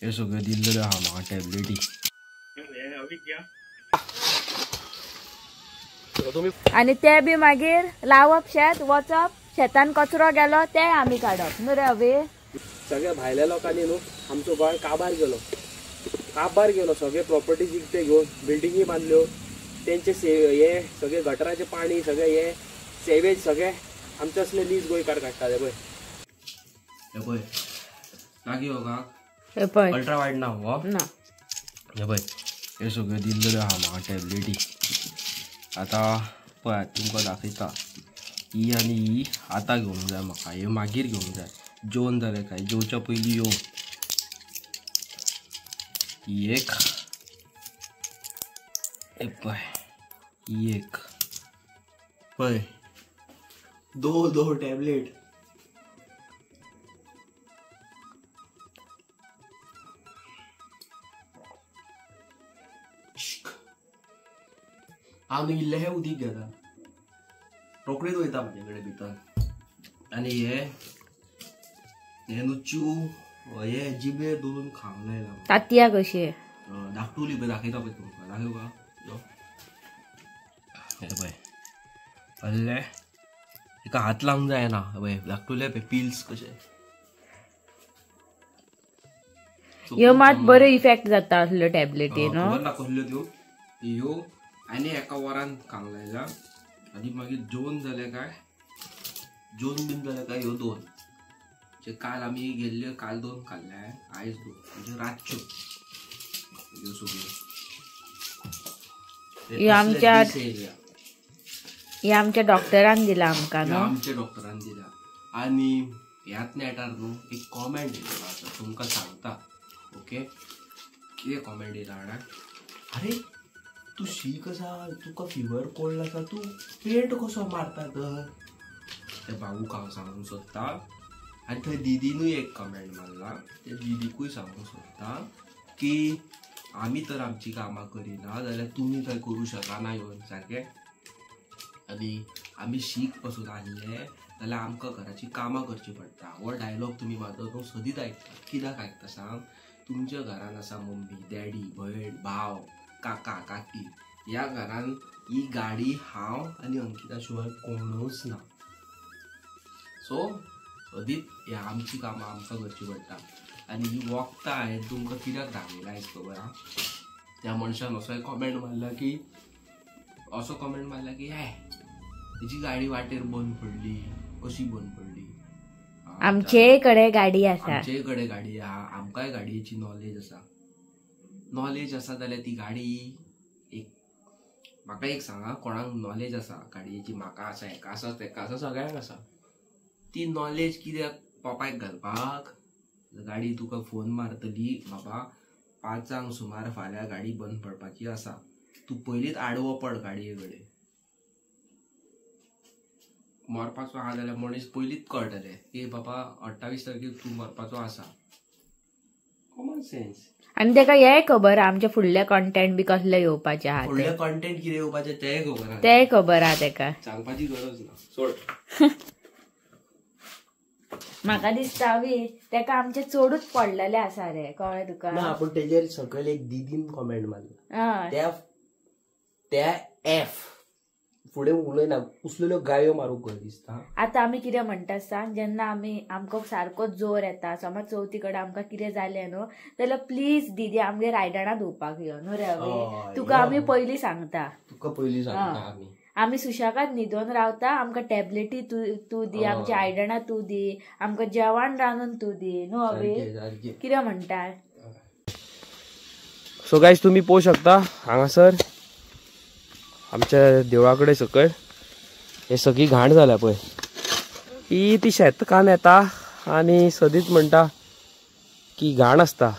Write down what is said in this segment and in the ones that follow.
हे सगळ्यो दिल्ल्यो आहा म्हाका टॅबलेटी. आनी ते बी मागीर लावप शेत वचप शेतान कचरो गेलो ते आमी काडप न्हू रे अभी. सगळ्या भायल्या लोकांनी न्हू आमचो गोंय काबार गेलो, काबार गेलो. सगळे प्रॉपर्टीज विकते घेवन बिल्डिंगी बांदल्यो, तेंचे हे सगळे गटराचें पाणी सगळे हे सेवेज सगळे आमचे असले लीज गोंयकार काडटाले पळय. हे पळय लागीं हो का हे पळय अल्ट्रा वायड ना हो ना. हे पळय हे सगळ्यो दिल्ल्यो आहा म्हाका टॅबलेटी. आतां पळय तुमकां दाखयता ही आनी ही आतां घेवंक जाय म्हाका, हे मागीर घेवंक जाय. जेवन जालें काय जेवच्या पयलीं यो ही एक, हे पळय ही एक, पळय दो दो टॅबलेट. हांव न्हू इल्लें उदीक घेता, रोखडीच वयता म्हाजे कडेन भितर. आनी हे हे न्हू च्यू हे जिबेर दवरून खावंक लायला. तातयां कशी धाकटुली पळय दाखयता पळय तुमकां, दाखयू का? हे पळय अल्ले एका हात लावंक जायना. पळय धाकटुले पळय पिल्स कशे. ह्यो मात बरो इफेक्ट जाता असल्यो टॅबलेटी न्हू. खबर ना कसल्यो त्यो. ह्यो आनी एका वरान खावंक लायला आनी मागीर जेवन जालें काय, जेवन बीन जालें काय ह्यो दोन जे काल आमी गेल्ले, काल दोन खाल्ले आयज दोन, म्हणजे रातच्यो ह्यो सगळ्यो. ह्यो आमच्या डॉक्टरान दिला आमकां न्हू. आमच्या डॉक्टरान दिला. आनी ह्याच नेटार न्हू एक कॉमेंट येयलो आसा तुमकां सांगता. ओके कितें कॉमेंट येयला जाणा, अरे तूं शीक आसा, तुका फिवर कोल्ड आसा, तूं पेंट कसो मारता तर? ते बाबूक हांव सांगूंक सोदता. आनी थंय दिदीनूय एक कमेंट मारला, ते दिदीकूय सांगूंक सोदता की आमी तर आमची कामां करिना जाल्यार तुमी कांय करूं शकना येवन सारकें. आनी आमी शीक पसून आहले जाल्यार आमकां घराचीं कामां करचीं पडटा. हो डायलॉग तुमी म्हाजो न्हू सदींच आयकता. कित्याक आयकता सांग? तुमच्या घरान आसा मम्मी डॅडी भयण भाव काका काकी, ह्या घरान ही गाडी हांव आनी अंकिता शिवाय कोणूच ना. सो सदींच ह्या आमची कामां आमकां करची पडटा. आनी ही वखदां हांवें तुमकां कित्याक दाखयला आयज खबर आहा? त्या मनशान असो कॉमेंट मारला की, असो कॉमेंट मारला की हे तेजी गाडी वाटेर बंद पडली, कशी बंद पडली? आमचेय कडेन गाडी आसा, आमचेय कडेन गाडी आहा, आमकांय गाडयेची नॉलेज आसा. नॉलेज आसा जाल्यार ती गाडी एक म्हाका एक सांगा, कोणाक नॉलेज आसा गाडयेची? म्हाका आसा, हेका आसा, तेका आसा, सगळ्यांक आसा. ती नॉलेज कित्याक पपायक घालपाक? गाडी तुका फोन मारतली, बाबा 5 सुमार फाल्यां गाडी बंद पडपाची आसा, तूं पयलींच आडवो पड गाडये कडेन. मरपाचो आहा जाल्यार मनीस पयलींच कळटलें की बाबा 28 तारखेर तूं मरपाचो आसा. Common sense. आनी तेका हेंय खबर आहा आमचे फुडले कॉन्टेंट बी कसले येवपाचे आहा, फुडले कॉन्टेंट कितें येवपाचें तेंय खबर आहा, तेंय खबर आहा तेका, सांगपाची गरज ना. सोड. म्हाका दिसता वी तेका आमचे चडूच पडलेले आसा रे, कळ्ळें तुका? ना पूण तेजेर सकयल एक दीदीन कॉमेंट मारला, त्या एफ फुडें उलयना, उसलेल्यो गायो मारूंक गरज दिसता. आतां आमी कितें म्हणटा सांग, जेन्ना आमी आमकां सारको जोर येता, समज चवथी कडेन आमकां कितें जालें न्हू जाल्यार प्लीज दीदी आमगेर आयदणां धुवपाक यो न्हू रे अवी, तुका आमी पयलीं सांगता, तुका पयलीं सांगता. आमी आमी सुशेगाद न्हिदोन रावता, आमकां टॅबलेटी तूं दी, आमची आयदणां तूं दी, आमकां जेवण रांदून तूं दी न्हू अवी, कितें म्हणटा? सो गायज तुमी पळोवंक शकता हांगासर आमच्या देवळा कडेन सकयल हे सगळी घाण जाल्या पळय. ही ती शेतकान येता आनी सदींच म्हणटा की घाण आसता,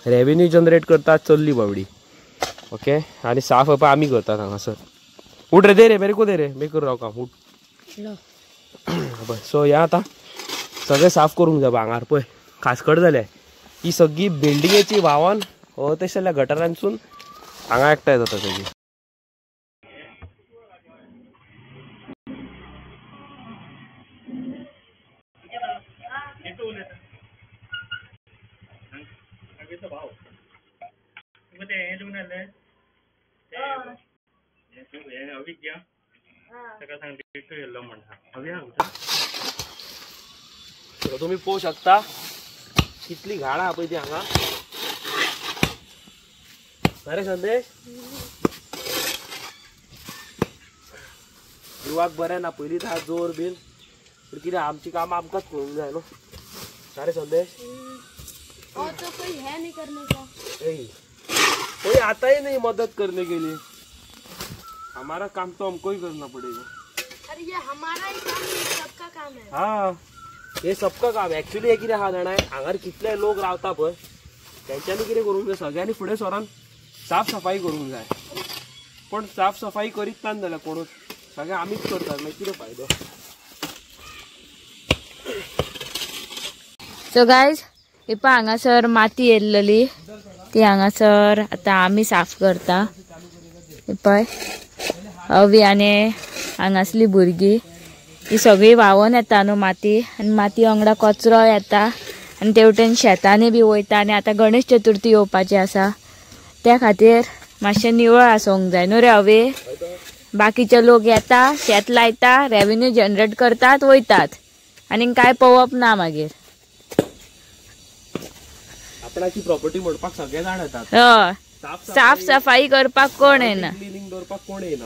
रेवेन्यू जनरेट करता चल्ली बावडी. ओके, आनी साफ पळय आमी करतात हांगासर. उठ रे, दे रे, मेरे को दे रे, मी करू राव काम, उठ. पळय सो ह्या आतां सगळें साफ करूंक जाय. हांगार पळय खासकट जाल्या ही सगळी बिल्डिंगेची व्हांवन तशें जाल्यार गटारांतसून हांगा एकठांय जाता सगळी. अवीचो भाव तुका तें हें दिवन आसलें हें अवीक घ्या ताका सांग डिरेक्टर येयल्लो म्हण अवी सांगता. तुम्ही पळोवंक शकता कितली घाण आहा पळय ती हांगा. अरे संदेश जिवाक बरें ना, पयलींच आहा जोर बीन, पूण कितें आमची कामां आमकांच करूंक जाय न्हू. अरे संदेश और तो कोई है नहीं करने का, कोई आता ही नहीं मदद करने के लिए. हमारा काम तो हमको ही करना पड़ेगा. अरे ये हमारा ही काम है, सबका काम है. हाँ हे सबका काम एक्चुअली हे कितें आहा जाणा, हांगार कितले लोक रावता पळय तेंच्यांनी कितें करूंक जाय, सगळ्यांनी फुडें सरोन साफ सफाई करूंक जाय. पण साफ सफाई करीत ना जाल्यार कोणूच, सगळें आमीच करतात, मागीर कितें फायदो. सो गायज हे पळय हांगासर माती येयल्ली ती हांगासर आतां आमी साफ करता. हे पळय अवी आनी हांगासली भुरगीं ही सगळी व्हांवोन येता न्हू माती, आनी माती वांगडा कचरो येता आनी तेवटेन शेतांनी बी वयता. आनी आतां गणेश चतुर्थी येवपाची आसा, त्या खातीर मातशें निवळ आसूंक जाय न्हू रे अवी. बाकीचे लोक येता शेत लायता, रेवेन्यू जनरेट करतात, वयतात आनी कांय पळोवप ना मागीर. आपणाची प्रॉपर्टी म्हणपाक सगळे जाण येतात, हय साफ सफाई करपाक कोण येना, क्लिनिंग दवरपाक कोण येना.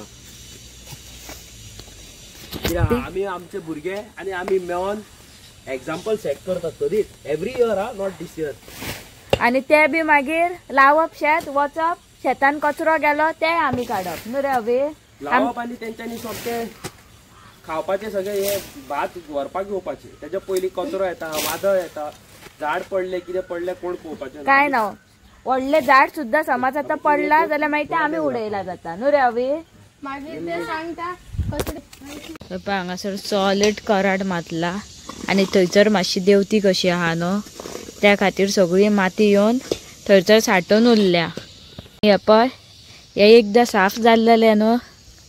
आमी आमचे भुरगे आनी आमी मेळोन एग्जाम्पल सेट करतात कधीच, एवरी इयर हा, not this year. आनी ते बी मागीर लावप शेत, वचप शेतान कचरो गेलो ते आमी काडप न्हू रे अवी. लावप आनी तेंच्यांनी सोमतें खावपाचें सगळें हे भात व्हरपाक घेवपाचें, तेच्या पयलीं कचरो येता, वादळ येता, झाड पडलें कितें पडलें कोण पळोवपाचें काय ना. व्हडलें झाड सुद्दां समज आतां पडलां जाल्यार मागीर तें आमी उडयलां जाता न्हू रे अवी. मागीर ते सांगता पळय हांगासर सॉलिड कराड मातला आनी थंयसर मातशी देंवती कशी आहा न्हू, त्या खातीर सगळी माती येवन थंयसर साठोवन उरल्या. हे पळय हे एकदां साफ जाल्लें न्हू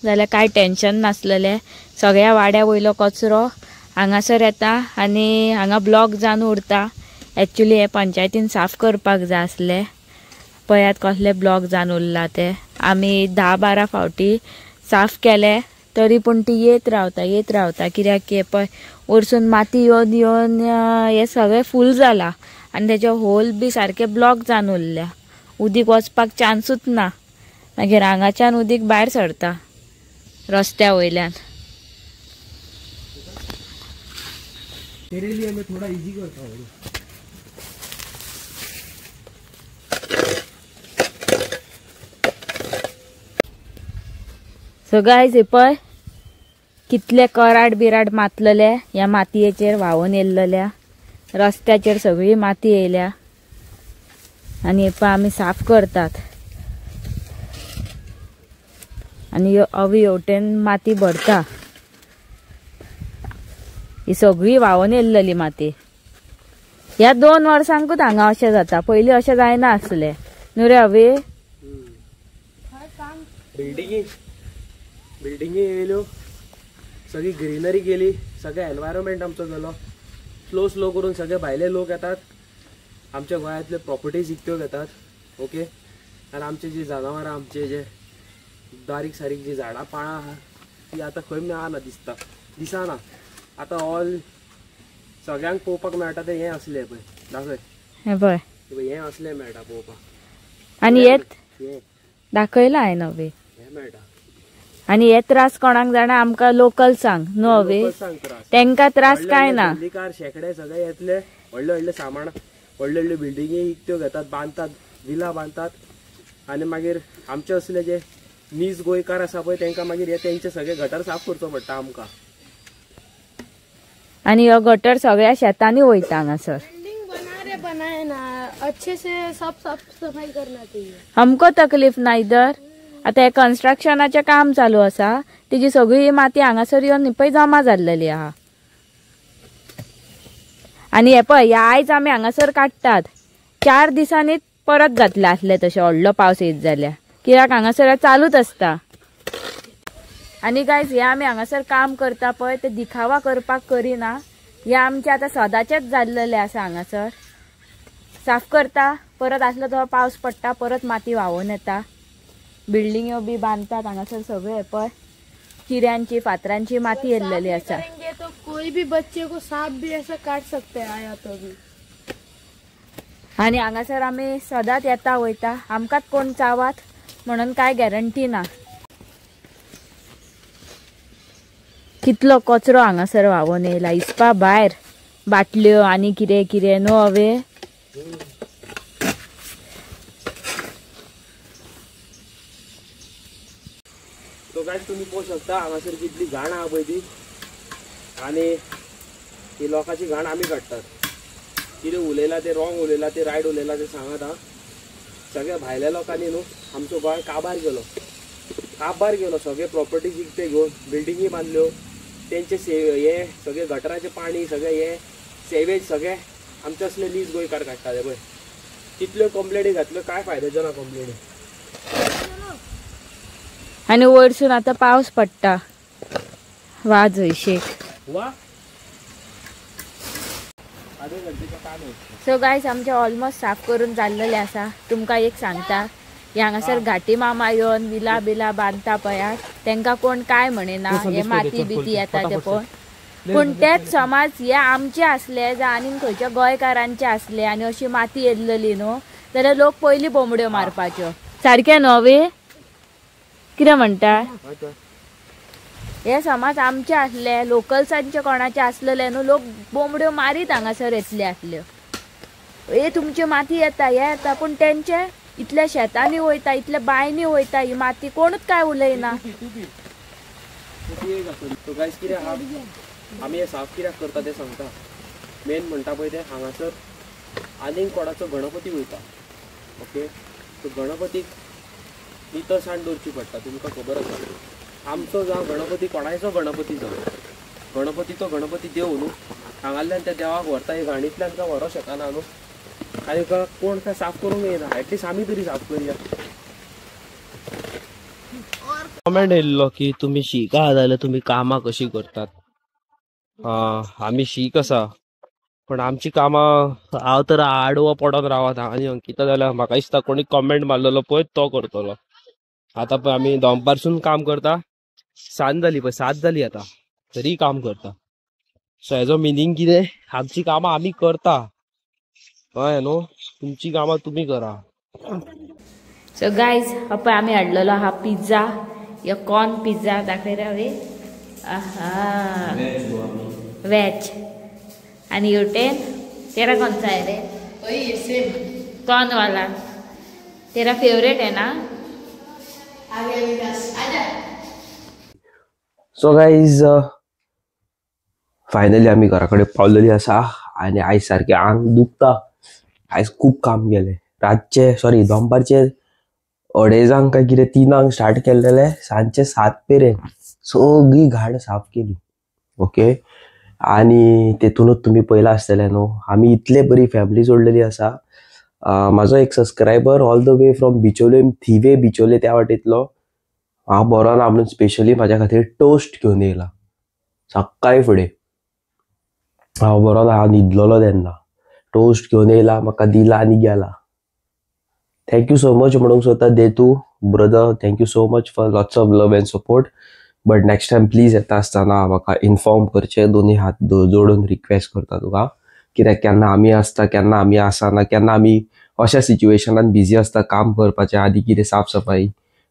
जाल्यार कांय टेंशन नासलेलें. सगळ्या वाड्या वयलो कचरो हांगासर येता आनी हांगा ब्लॉक जावन उरता. एक्चुली हे पंचायतीन साफ करपाक जाय आसलें. पळयात कसले ब्लॉक जावन उरला ते. आमी 10-12 फावटी साफ केले तरी पूण ती येत रावता येत रावता, कित्याक की पळय वरसून माती येवन येवन हे सगळें फूल जाला आनी तेजे होल बी सारके ब्लॉक जावन उरल्या. उदीक वचपाक चान्सूच ना, मागीर हांगाच्यान उदीक भायर सरता रस्त्या वयल्यान. तेरे लिए मैं थोड़ा इजी करता हूँ. सो गायज हे पळय कितले कराड बिराड मातलेले ह्या मातयेचेर व्हांवून येयल्लेल्या, रस्त्याचेर सगळी माती येयल्या. आनी हे पळय आमी साफ करतात आनी अवी हेवटेन माती भरता. ही सगळी व्हांवून येयल्लेली माती ह्या 2 वर्सांकूच हांगा अशें जाता, पयलीं अशें जायना आसलें न्हू रे अवी. बिल्डिंगी बिल्डिंगी येयल्यो, सगळी ग्रीनरी गेली, सगळें एनवायरमेंट आमचो गेलो. स्लो स्लो करून सगळे भायले लोक येतात, आमच्या गोंयांतले प्रॉपर्टीज विकत्यो घेतात, ओके. आनी आमचे जी जनावरां, आमचे जे बारीक सारीक जी झाडां पाळां आहा ती आतां खंय मेळना, दिसता दिसना आतां. ऑल सगळ्यांक पळोवपाक मेळटा तें हें आसलें पळय, दाखय हें पळय हें आसलें मेळटा पळोवपाक. आनी येत दाखयलां हांवें अवी हें मेळटा. आनी हे त्रास कोणाक जाणा, आमकां लोकल सांग न्हू अवी, तेंकां त्रास काय ना. शेकडे सगळे येतले, व्हडले व्हडले सामान, व्हडले व्हडले बिल्डिंगी विकत्यो घेतात, बांदतात, विला बांदतात. आनी मागीर आमचे असले जे नीज गोंयकार आसा पळय तेंकां मागीर हे तेंचे सगळे गटर साफ करचो पडटा आमकां. आनी हो गटर सगळ्या शेतांनी वयता हांगासर. बिल्डिंग बना रे बनाए ना, अच्छे से सब साफ सफाई करना चाहिए. हमको तकलीफ ना इधर. आतां हे कन्स्ट्रक्शनाचें काम चालू आसा, तेजी सगळी माती हांगासर येवन पळय जमा जाल्लेली आहा. आनी हे पळय ह्या आयज आमी हांगासर काडटात, 4 दिसांनीच परत जातलें आसलें तशें व्हडलो पावस येत जाल्यार, कित्याक हांगासर चालूच आसता. आनी गायज हे आमी हांगासर काम करता पळय ते दिखावा करपाक करिना, हे आमचें आतां सदांचेच जाल्लेलें आसा. हांगासर साफ करता, परत आसलो तो पावस पडटा परत माती व्हांवून येता. बिल्डिंग्यो बी बांदतात हांगासर सगळे पळय किऱ्यांची फातरांची माती येयल्लेली आसा. तो कोई भी बच्चे को सांप भी ऐसा काट सकते हैं आया तो भी. आनी हांगासर आमी सदांच येता वयता, आमकांच कोण चावात म्हणून काय गॅरंटी ना. कितलो कचरो हांगासर व्हांवून येयला हिसपा भायर, बाटल्यो आनी कितें कितें न्हू हवे. सो गायज तुमी पळोवंक शकता हांगासर कितली घाण आहा पळय ती, आनी ही लोकांची घाण आमी काडटात. कितें उलयलां तें रॉंग उलयलां तें रायट उलयलां तें सांगात आं. सगळ्या भायल्या लोकांनी न्हू आमचो गोंय काबार केलो, काबार केलो. सगळे प्रॉपर्टीज विकते घेवन बिल्डिंगी बांदल्यो, तेंचे हे सगळे गटराचें पाणी सगळे हे सेवेज सगळे आमचे असले नीज गोंयकार काडटाले पळय. कितल्यो कंप्लेनी घातल्यो काय फायद्याच्यो ना कंप्लेनी. आनी वयरसून आतां पावस पडटा वाज हयशेक. वा सो गायज आमचे ऑलमोस्ट साफ करून जाल्लेले आसा. तुमकां एक सांगता, हे हांगासर घाटी मामा येवन विला बिला बांदता पळयात, तांकां कोण काय म्हणिना, हे माती बिती येता ते पळोवन. पूण तेच समाज हे आमचे आसले जावं आनी खंयच्या गोंयकारांचे आसले आनी अशी माती येयल्लेली न्हू जाल्यार लोक पयलीं बोंबड्यो मारपाच्यो. सारकें न्हू वे कितें म्हणटा? हे समाज आमचे आसले लोकल्सांचे कोणाचे आसलेले न्हू लोक बोंबड्यो मारीत हांगासर येतले आसल्यो. हे तुमची माती येता हे येता, पूण तेंचे इतल्या शेतांनी वयता इतल्या बांयनी वयता ही माती कोणूच काय उलयना. कितें आहा आमी हे साफ कित्याक करता तें सांगता. मेन म्हणटा पळय तें हांगासर आनीक कोणाचो गणपती वयता. ओके, सो गणपतीक नितळसाण दवरची पडटा, तुमकां खबर आसा. आमचो जावं गणपती कोणायचो गणपती जावं, गणपती तो गणपती देव न्हू. हांगांतल्यान त्या देवाक व्हरता, हे घाणींतल्यान काय व्हरूंक शकना न्हू. आनी कोण काय साफ करूंक येना, एटलिस्ट आमी तरी साफ करुया. कमेंट येयल्लो की तुमी शीक आहा जाल्यार तुमी कामां कशीं करतात. आमी शीक आसा पण आमची कामां हांव तर आडवो पडोन रावत आनी अंकिता जाल्यार म्हाका दिसता कोणी कमेंट मारलेलो पळय तो करतलो. आतां पळय आमी दनपारसून काम करता, सांज जाली पळय, 7 जाली आतां तरी काम करता. सो हेजो मिनींग कितें, आमची कामां आमी करता, कळ्ळें न्हू, तुमची कामां तुमी करा. सो गायज पळय आमी हाडलेलो आहा पिझ्झा, यो कॉर्न पिझ्झा दाखय रे. आहा वेज. आनी योटेन तेरा कौन सा है रे? वही सेम कॉर्न वाला तेरा फेवरेट है ना? आगे विकास आजा. सो गायज फायनली आमी घरा कडेन पावलेली आसा आनी आयज सारकें आंग दुखता. आयज खूब काम केलें, रातचे सॉरी दनपारचे 2:30 काय कितें 3 स्टार्ट केल्लेलें, सांजचे 7 मेरेन सगळी घाण साफ केली. ओके, आनी तेतूनच तुमी पळयलां आसतलें न्हू आमी इतले बरी फॅमिली जोडलेली आसा. म्हाजो एक subscriber all the way from Bicholim, Thivim Bicholim त्या वाटेंतलो, हांव बरो ना म्हणून स्पेशली म्हाज्या खातीर टोस्ट घेवन येयला सकाळी फुडें. हांव बरो ना, हांव न्हिदलेलो तेन्ना, टोस्ट घेवन येयला, म्हाका दिला आनी गेला. Thank you so much म्हणूंक सोदता Detu brother, thank you so much for lots of love and support. But next time please येता आसतना म्हाका इन्फॉर्म करचें, दोनी हात जोडून रिक्वेस्ट करता तुका, कित्याक केन्ना आमी आसता केन्ना आमी आसना, केन्ना आमी अशा सिच्युएशनान बिजी आसता काम करपाचें आदी कितें साफ सफाई,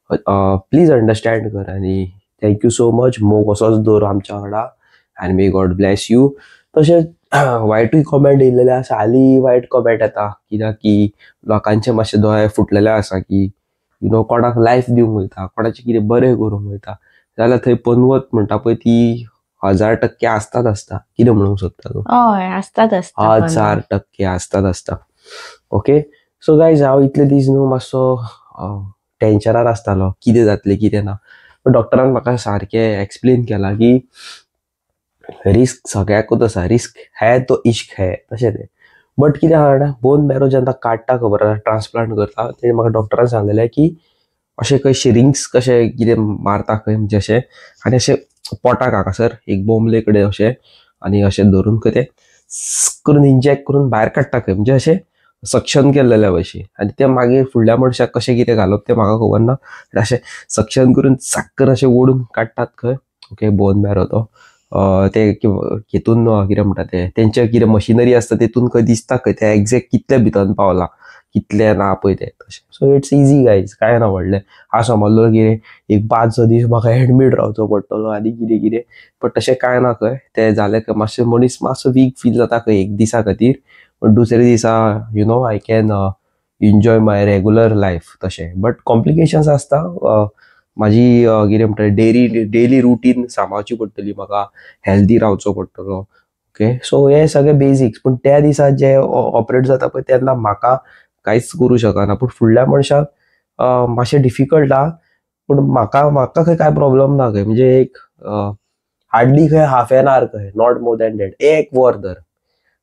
प्लीज अंडरस्टँड कर. आनी thank you so much, मोग असोच दवर आमच्या वांगडा आनी मे गॉड ब्लॅस you. तशेंच वायटूय कमेंट येयल्लेले आसा, हालीं वायट कमेंट येता कित्याक की लोकांचे मातशे दोळे फुटलेले आसा की you know कोणाक लायफ दिवंक वयता, कोणाचें कितें बरें करूंक वयता जाल्यार थंय पनवत म्हणटा पळय ती 1000% आसताच आसता. कितें म्हणूंक सोदता तूं? हय आसताच आसता, 1000% आसताच आसता. ओके, सो गायज हांव इतले दीस न्हू मातसो टेंशनार आसतालो कितें जातलें कितें ना, पण डॉक्टरान म्हाका सारकें एक्सप्लेन केलां की रिस्क सगळ्याकूच आसा, रिस्क है तो इश्क है तशें तें. बट कितें आहा जाणा, बोन मॅरो जेन्ना काडटा खबर आसा, ट्रान्सप्लांट करता, तेणें म्हाका डॉक्टरान सांगलेलें की अशें खंय शिरिंग्स कशें कितें मारता खंय, म्हणजे अशें आनी अशें पोटाक हांगासर एक बोमले कडेन अशें आनी अशें धरून खंय तें करून इंजेक्ट करून भायर काडटा खंय, म्हणजे अशें सक्शन केल्लेल्या भशेन आनी ते मागीर फुडल्या मनशाक कशें कितें घालप तें म्हाका खबर ना. अशें सक्शन करून साक्कर अशें ओडून काडटात खंय. ओके, बोन मॅरो तो ते हितून कितें म्हणटा ते तेंचे कितें मशिनरी आसता तितून खंय दिसता खंय ते एग्जॅक्ट कितले भितर पावला कितले ना पळय ते तशें. सो it's easy guys, कांय ना व्हडलें. हांव समजलो कितें एक 5-6 दीस म्हाका एडमीट रावचो पडटलो आनी कितें कितें, बट तशें कांय ना खंय. तें जालें खंय मातशें मनीस मातसो वीक फील जाता खंय एक दिसा खातीर, बट दुसऱ्या दिसा you know I can enjoy my regular life तशें. बट कॉम्प्लिकेशन्स आसता. म्हाजी कितें म्हणटा डेली रुटीन सांबाळची पडटली म्हाका, हेल्दी रावचो पडटलो. ओके, सो हे सगळे बेजिक्स. पूण त्या दिसा जे ऑपरेट जाता पळय तेन्ना म्हाका कांयच करूं शकना, पूण फुडल्या मनशाक मातशें डिफिकल्ट आहा. पूण म्हाका म्हाका खंय कांय प्रॉब्लम ना खंय, म्हणजे एक हार्डली खंय हाफ एन our खंय, not more than that, एक वर धर,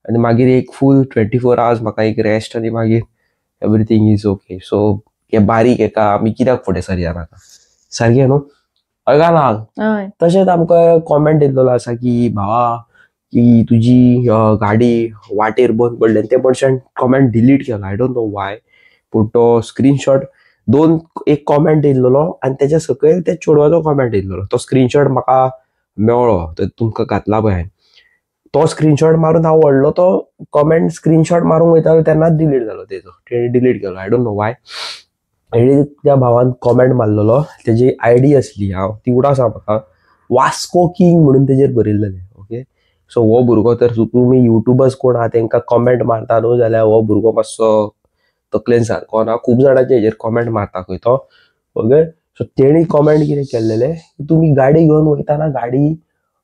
आनी मागीर एक फूल 24 आवर्स म्हाका एक रेस्ट आनी मागीर एवरीथींग is okay. सो हे बारीक एका आमी कित्याक फुडें सरया नाका, सारकें न्हू? हय काय ना? तशेंच आमकां कॉमेंट येयल्लो आसा की भावा की तुजी गाडी वाटेर बंद पडली आनी ते मनशान कॉमेंट डिलीट केलो. I don't know वाय, पूण तो स्क्रीनशॉट दोन एक कॉमेंट येयल्लो आनी तेच्या सकयल त्या चेडवाचो कॉमेंट येयल्लो. तो स्क्रीनशॉट म्हाका मेळ्ळो, तो तुमकां घातला पळय हांवें. तो स्क्रीनशॉट मारून हांव व्हडलो तो कॉमेंट स्क्रीनशॉट मारूंक वयतालो तेन्नाच डिलीट जालो तेजो, तेणी डिलीट केलो. I don't know Y. हेणी त्या भावान कॉमेंट मारलेलो, तेजी आयडी आसली हांव ती उडास आसा म्हाका, वास्को किंग म्हणून तेजेर बरयल्लेलें. ओके, सो हो भुरगो तर तुमी युट्यूबर्स कोण आहा तेंकां कॉमेंट मारता न्हू जाल्यार हो भुरगो मातसो तकलेन सारको ना, खूब जाणांचे हेजेर कॉमेंट मारता खंय तो. ओके, सो तेणी कॉमेंट कितें केल्लेलें, तुमी गाडी घेवन वयताना गाडी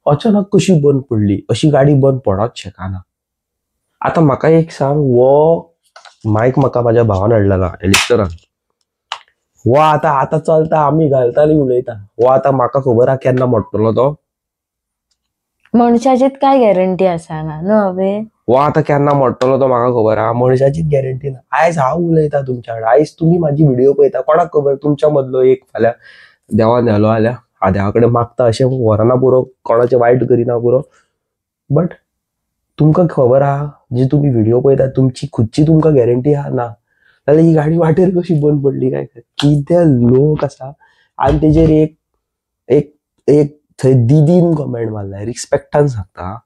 अचानक कशी बंद पडली, अशी गाडी बंद पडत शकना. आतां म्हाका एक सांग, हो मायक म्हाका म्हाज्या भावान हाडलेला एलिस्टरान, हो आतां आतां चलता, आमी घालता आनी उलयता. हो आतां म्हाका खबर आहा केन्ना मोडटलो तो, मनशाचीच काय गॅरंटी आसा ना न्हू अबे. हो आतां केन्ना मोडटलो तो म्हाका खबर आहा, मनशाचीच गॅरंटी ना. आयज हांव उलयता तुमच्या कडेन, आयज तुमी म्हाजी व्हिडिओ पळयता, कोणाक खबर तुमच्या मदलो एक फाल्यां देवान व्हेलो जाल्यार हांव देवा कडेन मागता अशें व्हरना पुरो, कोणाचें वायट करिना पुरो, बट तुमकां खबर आहा जे तुमी व्हिडिओ पळयता तुमची खुदची तुमकां गॅरंटी आहा ना, जाल्यार ही गाडी वाटेर कशी बंद पडली काय कितें लोक आसा. आनी तेजेर एक एक एक थंय दिदीन कॉमेंट मारला, रिस्पेक्टान सांगता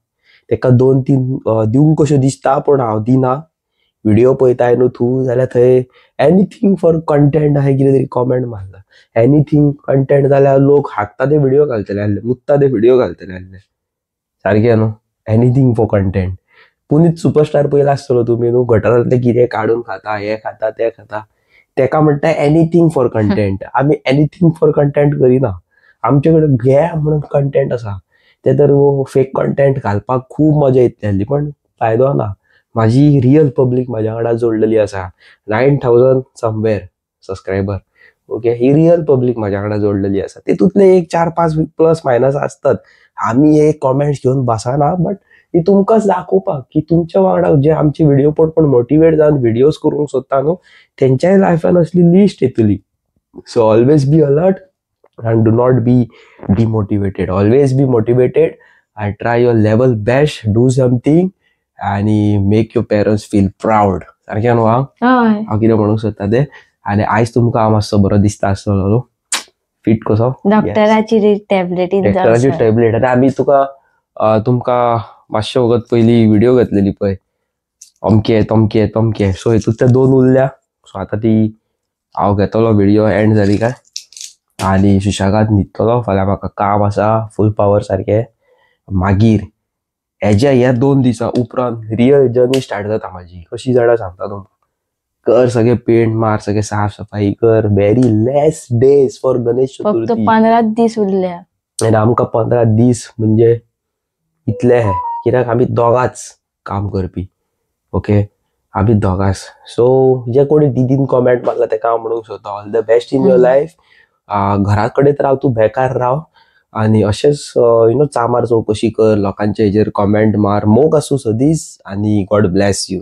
तेका 2-3 दिवंक कश्यो दिसता पूण हांव दिना. व्हिडिओ पळयताय न्हू तूं जाल्यार थंय एनीथींग फॉर कंटेंट अशें कितें तरी कॉमेंट मारला. एनीथींग कंटेंट जाल्यार लोक हागता ते व्हिडिओ घालतले आसले, मुत्ता ते व्हिडिओ घालतले आसले, सारकें न्हू? Anything for content. Puneet superstar पयला आसतलो तुमी न्हू, गटारांतलें कितें काडून खाता, हें खाता तें खाता, तेका म्हणटा एनीथींग फॉर कंटेंट. आमी एनीथींग फॉर कंटेंट करिना, आमचे कडेन घे म्हणून कंटेंट आसा ते तर फेक कंटेंट घालपाक खूब मजा येतली आसली, पण फायदो ना. म्हाजी रियल पब्लीक म्हाज्या वांगडा जोडलेली आसा, 9000 समवेर सबस्क्रायबर. ओके, ही रियल पब्लीक म्हाज्या वांगडा जोडलेली आसा, तितूंतले एक 4-5 प्लस मायनस आसतात. आमी हे कॉमेंट्स घेवन बसना, बट he तुमकांच दाखोवपाक की तुमच्या वांगडा जे आमचे व्हिडिओ पळोवन पण मोटिवेट जावन व्हिडियोज करूंक सोदता न्हू तेंच्याय लायफान असली लिस्ट येतली. So always be alert and do not be demotivated, always be motivated and try your level best, do something आनी make your parents feel proud. सारकें न्हू? हांव हांव कितें म्हणूंक सोदता तें. आनी आयज तुमकां हांव मातसो बरो दिसता आसतलो, फिट कसो, डॉक्टराची टॅबलेट, डॉक्टराची टॅबलेट. आनी आमी तुका तुमकां मातशे वगत पयली व्हिडिओ घातलेली पळय, अमके तमके तमके, सो हितूंत ते 2 उरल्या. सो आतां ती हांव घेतलो व्हिडिओ एंड जाली काय आनी सुशेगाद न्हिदतलो. फाल्यां म्हाका काम आसा फूल पावर सारकें. मागीर हेज्या ह्या 2 दिसां उपरांत रियल जर्नी स्टार्ट जाता म्हाजी. कशी जाणा सांगता तुमकां, कर सगळे पेंट मार, सगळे साफ सफाई कर. Very less days for Ganesh Chaturthi, 15 दीस उरल्या आनी आमकां 15 दीस म्हणजे इतले कित्याक आमी दोगांच काम करपी. ओके, आमी दोगांच. सो जे कोणी दिदीन कॉमेंट मारला तेका हांव म्हणूंक सोदता all the best in your life. घरा कडेन राव तूं, बेकार राव आनी अशेंच you know चामार चवकशी कर, लोकांचे हेजेर कॉमेंट मार, मोग आसूं सदीच आनी गॉड ब्लेस you.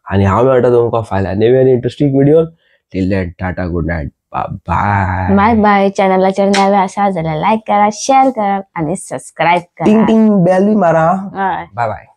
आनी हांव मेळटा तुमकां फाल्यां नवी आनी interesting video. Till then tata, good night, bye bye bye. चॅनलाचेर नवे आसा जाल्यार लायक करा, शेअर करा आनी सबस्क्रायब करा, टिंग टिंग बेलूय मारा. Bye bye.